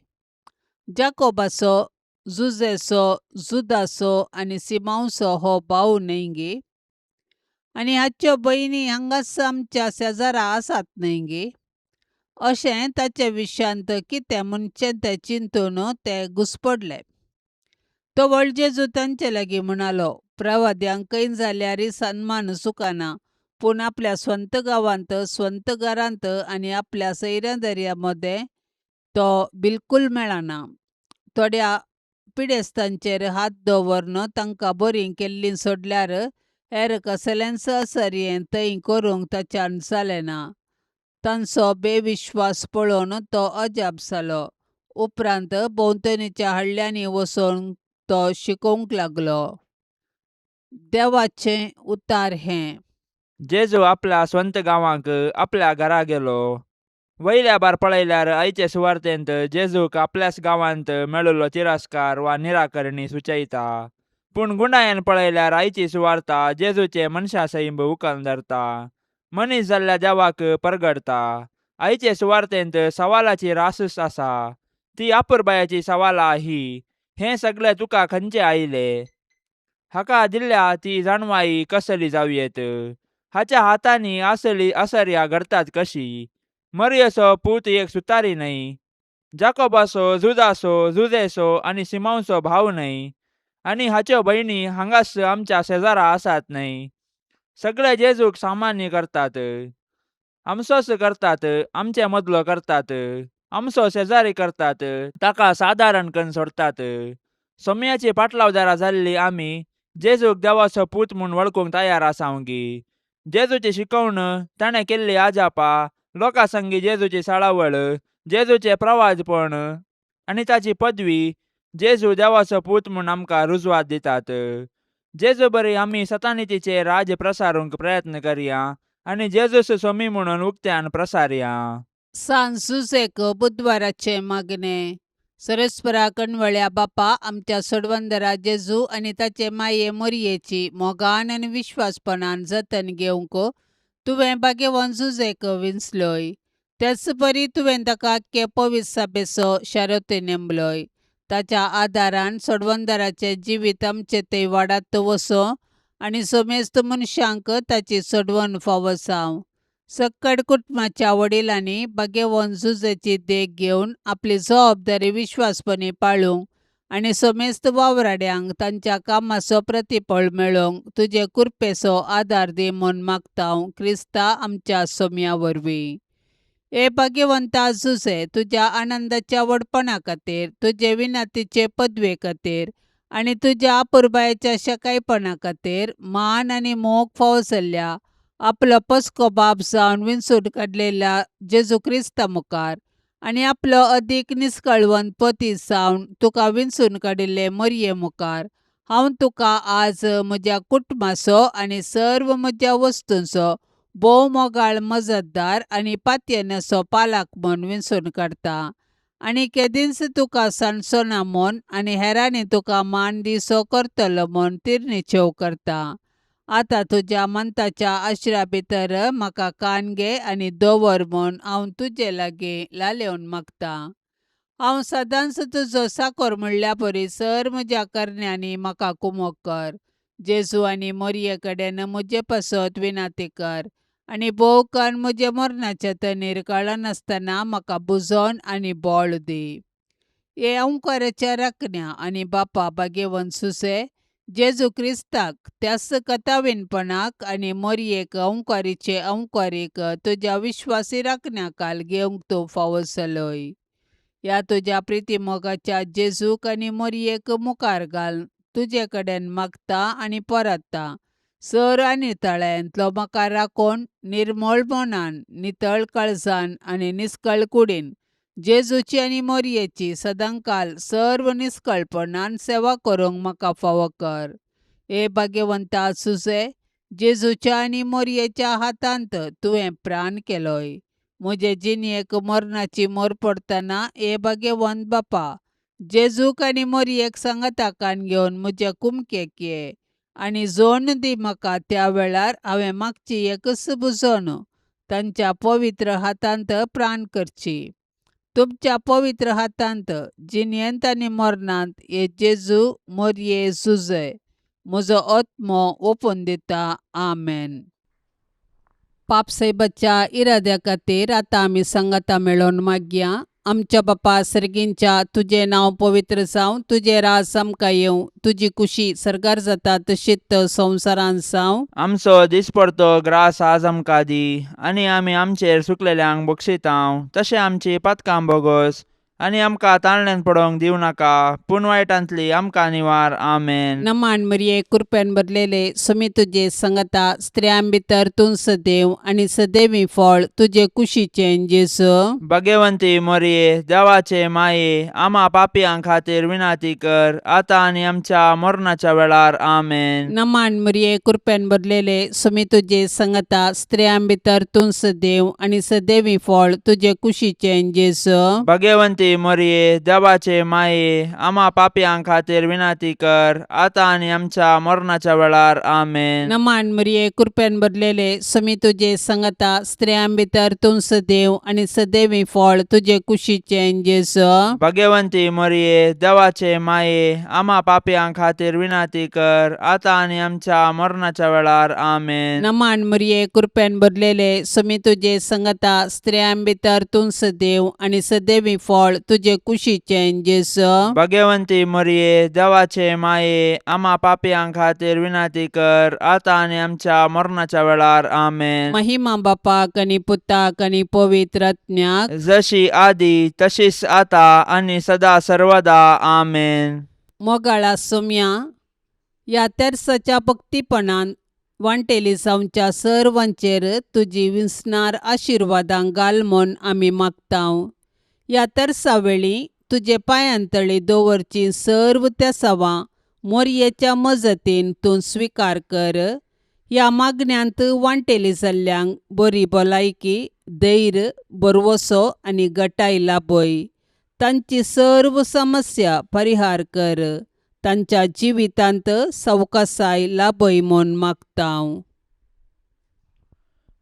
जाकोबाचो, जुजेचो, जुदाचो आनी सिमांवचो हो भाव न्हय गे? आनी हाच्यो भयणी हांगाच आमच्या शेजारा आसात न्हय गे? अशें ताचे विशयांत कितें म्हणचें तें चिंतून ते घुस्पडले. तो व्हड जेजू तांचे लागीं म्हणालो, प्रवाद्यांक खंय जाल्यार सन्मान चुकना, पूण आपल्या स्वंत गांवांत, स्वंत घरांत आनी आपल्या सैऱ्या मदें तो बिलकूल मेळना. थोड्या पिडेस्तांचेर हात दवरून तांकां बरीं केल्लीं सोडल्यार हेर कसलेंच असर्यें थंय करूंक ताच्यान जालें ना. तांचो बेविश्वास पळोवन तो अजाप जालो. उपरांत भोंवतणीच्या हळ्ळ्यांनी वचून तो शिकोवंक लागलो. देवाचें उतार हें. जेजू आपल्या स्वंत गांवांक आपल्या घरा गेलो. वयल्या बार पळयल्यार आयचे सुवार्तेंत जेजूक आपल्याच गांवांत मेळिल्लो तिरस्कार वा निराकरणी सुचयता. पूण गुंडायेन पळयल्यार आयची सुवार्ता जेजूचे मनशा सैंब उकल धरता, मनीस जाल्ल्या देवाक परगडता. आयचे सुवार्तेंत सवालाची रासच आसा, ती अपुरबायाची सवालां ही. हें सगळें तुका खंयचें आयलें? हाका दिल्या ती जाणवाई कसली जावयेत? हाच्या हातांनी असली असर्या घडतात कशी? मरियेचो पूत एक सुतारी न्हय? जाकोबाचो, जुदाचो, जुजेचो आनी सिमांवचो भाव न्हय? आनी हाच्यो भयणी हांगाच आमच्या शेजारा आसात न्हय? सगळे जेजूक सामान्य करतात, आमचोच करतात, आमचे मदलो करतात, आमचो शेजारी करतात, ताका सादारण करून सोडतात. सोम्याची पाटलावदारां जाल्ली आमी जेजूक देवाचो पूत म्हूण वळखूंक तयार आसांव गी? जेजूची शिकवण, ताणें केल्ली आजापां, लोकां संगी जेजूची साळावळ, जेजूचें प्रवादपण आनी ताची पदवी जेजू देवाचो पूत म्हूण आमकां रुजवात दितात. जेजू बरी आमी सतानितीचें राज प्रसारूंक प्रयत्न करया आनी जेजूस सोमी म्हणून उक्त्यान प्रसारया. सान सुसेक बुधवाराचें मागणें. सरस्परा कणवळ्या बापा, आमच्या सोडवंदरा जेजू आनी ताचे माये मोरयेची मोगान आनी विश्वासपणान जतन घेवंक तुवें भाग्यवान जुजेक विंचलोय. तेच परी तुवें ताका आख्खे पवित्र सभेचो शारती नेमलोय. ताच्या आदारान सोडवणदाराचें जिवीत आमचे थंय वाडात वचों आनी समेस्त मनशांक ताची सोडवण फावो जावं. सक्कड कुटुंबाच्या वडिलांनी भाग्यवंत जुजेची देख घेवन आपली जबाबदारी विश्वासपणी पाळूंक आनी समेस्त वावराड्यांक तांच्या कामाचो प्रतिफळ मेळोवंक तुजे कृपेचो आदार दी म्हूण मागता हांव क्रिस्ता आमच्या सोम्या वरवीं. हे भाग्यवंता जुजे, तुज्या आनंदाच्या व्हडपणा खातीर, तुजे विनंतीचे पदवे खातीर आनी तुज्या अपुरबायेच्या शकायपणा खातीर मान आनी मोग फावो जाल्ल्या आपलो पसको बाप जावन विंचून काडलेल्या जेजू क्रिस्ता मुखार आनी आपलो अदीक निस्कळवंत पती जावन तुका विंचून काडिल्ले मरये मुखार हांव तुका आज म्हज्या कुटुंबाचो आनी सर्व म्हज्या वस्तूंचो भोव मोगाळ मजतदार आनी पातयेनाचो पालक म्हूण विंचून काडटा आनी केदींच तुका सांडचो ना म्हूण आनी हेरांनी तुका मान दिसो करतलो म्हूण तिरनिचेव करता. आतां तुज्या मंताच्या आश्रा भितर म्हाका कान घे आनी दवर म्हूण हांव तुजे लागीं लालेवन मागतां. हांव सदांच तुजो साकोर म्हणल्या परी सर म्हज्या करण्यांनी म्हाका कुमोक कर. जेजू आनी मोरये कडेन म्हजे पासत विनंती कर आनी भोव कन्न म्हजे मरणाच्या तणीर कळनासतना म्हाका बुजोवन आनी बळ दी. हे अंकाराच्या राखण्या आनी बापा भाग्यवंत सुसे जेजू क्रिस्ताक त्याच कथावीनपणाक आनी मोरयेक अंकारीचे अंकारीक तुज्या विश्वासी राखण्याकाल घेवंक तूं फावो जालोय. ह्या तुज्या प्रितीमोगाच्या जेजूक आनी मोरयेक मुखार घाल तुजे कडेन मागता आनी परतता सर आनी तळ्यांतलो म्हाका राखून निर्मळ मनान नितळ काळजान आनी निस्कळ कुडीन जेजूची आनी मोरयेची सदांकाल सर्व निस्कळपणान सेवा करूंक म्हाका फावो कर. हे भाग्यवंता सुसे, जेजूच्या आनी मोरयेच्या हातांत तुवें प्राण केलोय. म्हजे जिणेक मरणाची मोर पडटना हे भाग्यवंत बापा जेजूक आनी मोरयेक सांगाता कान घेवन म्हज्या कुमकेक ये आनी जोन दी म्हाका त्या वेळार हांवें मागची एकच बुजोवन तांच्या पवित्र हातांत प्राण करची. तुमच्या पवित्र हातांत जिणेंत आनी मरणांत हे जेजू मोरये जुजे म्हजो आत्मो ओपून दिता. आमेन. पापसाहेबाच्या इराद्या खातीर आतां आमी सांगाता मेळोवन मागया. आमच्या बापा सर्गींच्या, तुजें नांव पवित्र जावं, तुजें राज आमकां येवं, तुजी कुशी सर्गार जाता तशीच संवसारांत जावं. आमचो दिसपडतो ग्रास आज आमकां दी आनी आमी आमचेर सुकलेल्यांक बक्षितांव तशें आमची पातकां बोगोस आनी आमकां ताळण्यान पडोवंक दिवं नाका पूण वायटांतली आमकां निवार. आमेन. नमान मरिये, कृपेन भरलेले, सुमी तुजे संगता, स्त्रियां भितर तूं सदैव आनी सदैवी फळ तुजे कुशीचें जेजू. भाग्यवंती मोरये, देवाचे माये, आमा पापयां खातीर विनंती कर आतां आनी आमच्या मरणाच्या वेळार. आमेन. नमान मरिये, कृपेन भरलेले, सुमी तुजे संगता, स्त्रियां भितर तूं सदैव आनी सदैवी फळ तुजे कुशीचें जेजू. भाग्यवंती मोरये, देवाचे माये, आमा पापयां खातीर विनंती कर आतां आनी आमच्या मरणाच्या वेळार. आमेन. नमान मरिये, कृपेन भरलेले, सुमी तुजे संगता, स्त्रियां भितर तूं सदैव आनी सदैवी फळ तुजे कुशीचें जेजू. भाग्यवंती मोरये, देवाचे माये, आमा पापयां खातीर विनंती कर आतां आनी आमच्या मरणाच्या वेळार. आमेन. नमान मरिये, कृपेन भरलेले, सुमी तुजे संगता, स्त्रियां भितर तूं सदैव आनी सदैवी फळ तुजे कुशीचें जेजू. भाग्यवंती मोरये, देवाचे माये, आमा पापयां खातीर विनंती कर आतां आनी आमच्या मरणाच्या वेळार. आमेन. महिमा बापाक आनी पुताक आनी पवित्र आत्म्याक, जशी आदी तशीच आता आनी सदा सर्वदा. आमेन. मोगाळा सोम्या, ह्या तेर्साच्या भक्तीपणान वांटेली जावच्या सर्वांचेर तुजी विसणार आशिर्वादां घाल म्हूण आमी मागतांव. ह्या तेर्सा वेळी तुजे पांयांतळी दवरची सर्व तेसावां मोरयेच्या मजतीन तूं स्विकार कर. ह्या मागण्यांत वांटेली जाल्ल्यांक बरी भलायकी, धैर्य, भरवसो आनी गटाय लाभय. तांची सर्व समस्या परिहार कर. तांच्या जिवितांत सवकासाय लाभय म्हूण मागतांव.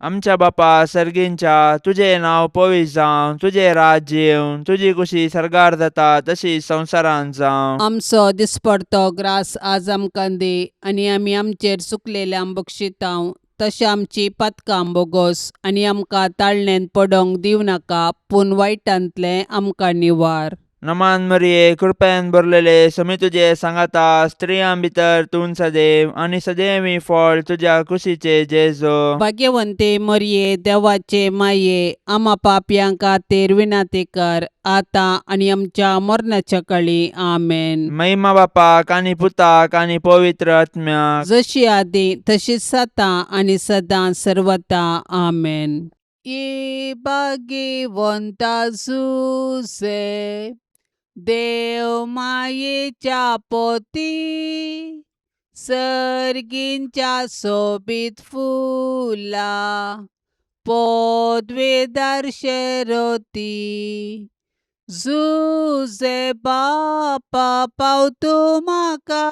आमच्या बापा सर्गींच्या तुजें नांव पवित्र जावं, तुजें राज्य येवं, तुजी कुशी सर्गार जाता तशी संवसारांत जावं. आमचो दिसपडतो ग्रास आज आमकां दी आनी आमी आमचेर चुकलेल्यांक बक्षितांव तशें आमची पातकां बोगोस आनी आमकां ताळणेंत पडोंक दिवं नाका पूण वायटांतलें आमकां निवार. नमान मरिये, कृपेन भरलेले, समी तुजे सांगाता, स्त्रियां भितर तूं सदैव आनी सदैवी फळ तुज्या कुशीचे जेजो. भाग्यवंते मरये, देवाचे माये, आमा पापयां खातीर विनाती कर आतां आनी आमच्या मरणाच्या काळी. आमेन. महिमा बापाक आनी पुताक आनी पवित्र आत्म्याक. जशी आदी तशीच आतां आनी सदां सर्वता. आमेन. ये भाग्यवंता जुसे, देव मायेच्या पोती, सर्गींच्या सोबीत फुला पदवेदार शेरोती. जुजे बापा पावतू म्हाका,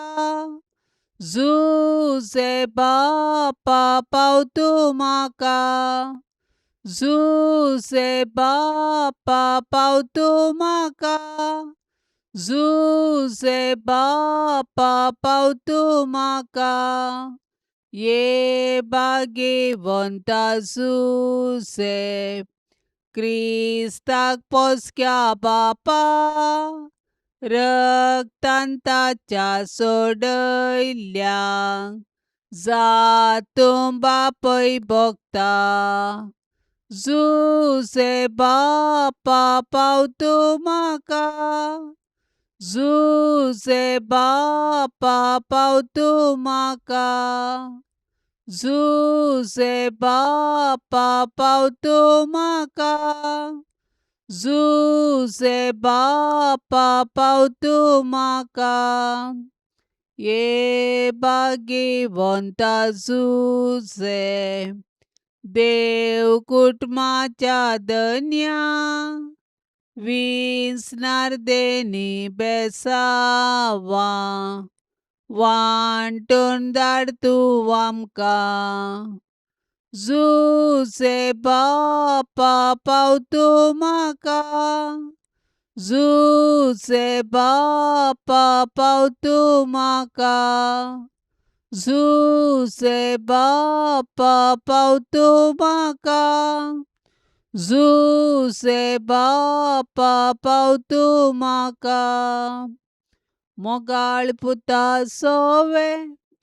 जुजे बापा पावतू म्हाका, जुजे बापा पावतू म्हाका, जुजे बापा पावतू म्हाका. ये भाग्यवंता जुजे, क्रिस्ताक पोसक्या बापा, रक्तान ताच्या सोडयल्या जातूं बापय भोगता. जुजे बापा पावतू म्हाका, जुजे बापा पावतू म्हाका, जुजे बापा पावतू म्हाका, जुजे बापा पावतू म्हाका. ये भाग्यवंता जुजे, देव कुटुंबाच्या धन्या, विंचणार देनी बेसावा वांटून धाड तूं आमकां. जुजे बापा पावतू म्हाका, जुजे बापा पावतू म्हाका, जुजे बापा पावतू म्हाका, जुजे बापा पावतू म्हाका. मोगाळ पुता सोवे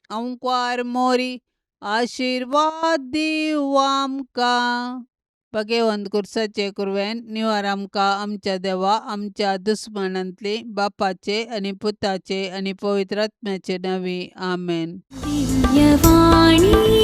अंकवार मोरी, आशिर्वाद दिवं आमकां. भगेवंत कुर्साचे कुरवेन निवार आमकां आमच्या देवा आमच्या दुस्मानांतली, बापाचे आनी पुताचे आनी पवित्र आत्म्याचे नांवी. आमेन. दिव्यवाणी.